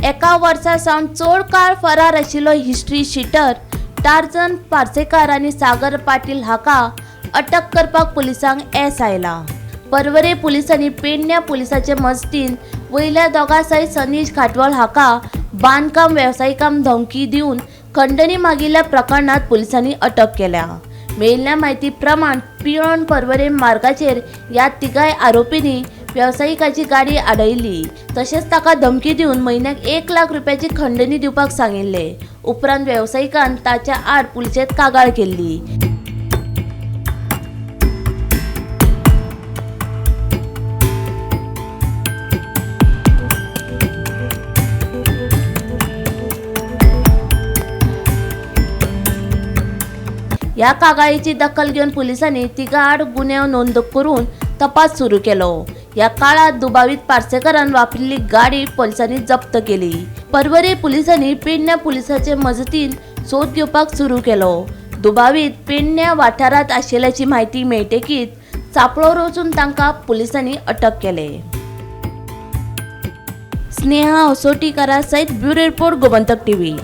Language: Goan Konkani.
एका वर्सा सावन चड काळ फरार आशिल्लो हिस्ट्री शिटर टार्जन पार्सेकार आनी सागर पाटील हाका अटक करपाक पुलिसांक येस आयला. पर्वरे पुलिसांनी पेडण्या पुलिसाचे मजतीन वयल्या दोगां सयत सनीश खाटवळ हाका बांदकाम वेवसायिकांक धमकी दिवन खंडणी मागिल्ल्या प्रकरणात पुलिसांनी अटक केल्या. मेळिल्ल्या म्हायती प्रमाण पिळर्ण पर्वरे मार्गाचेर ह्या तिगाय आरोपींनी वेवसायिकाची गाडी आडयली. तशेंच ताका धमकी दिवन म्हयन्याक 1 लाख रुपयाची खंडणी दिवपाक सांगिल्लें. उपरांत वेवसायिकान ताच्या आड पुलिशेंत कागाळ केल्ली. ह्या कागाळीची दखल घेवन पुलिसांनी तिगां आड गुन्यांव नोंद करून तपास सुरू केलो. ह्या काळात दुबावीत पार्सेकारान वापरिल्ली गाडी पुलिसांनी जप्त केली. पर्वरे पुलिसांनी पेडण्या पुलिसांचे मजतीन सोद घेवपाक सुरू केलो. दुबावीत पेडण्या वाठारांत आशिल्ल्याची म्हायती मेळटकीच चापळो रोचून तांकां पुलिसांनी अटक केले. स्नेहा असोटीकारा सयत ब्युरो रिपोर्ट, गोमंतक टीव्ही.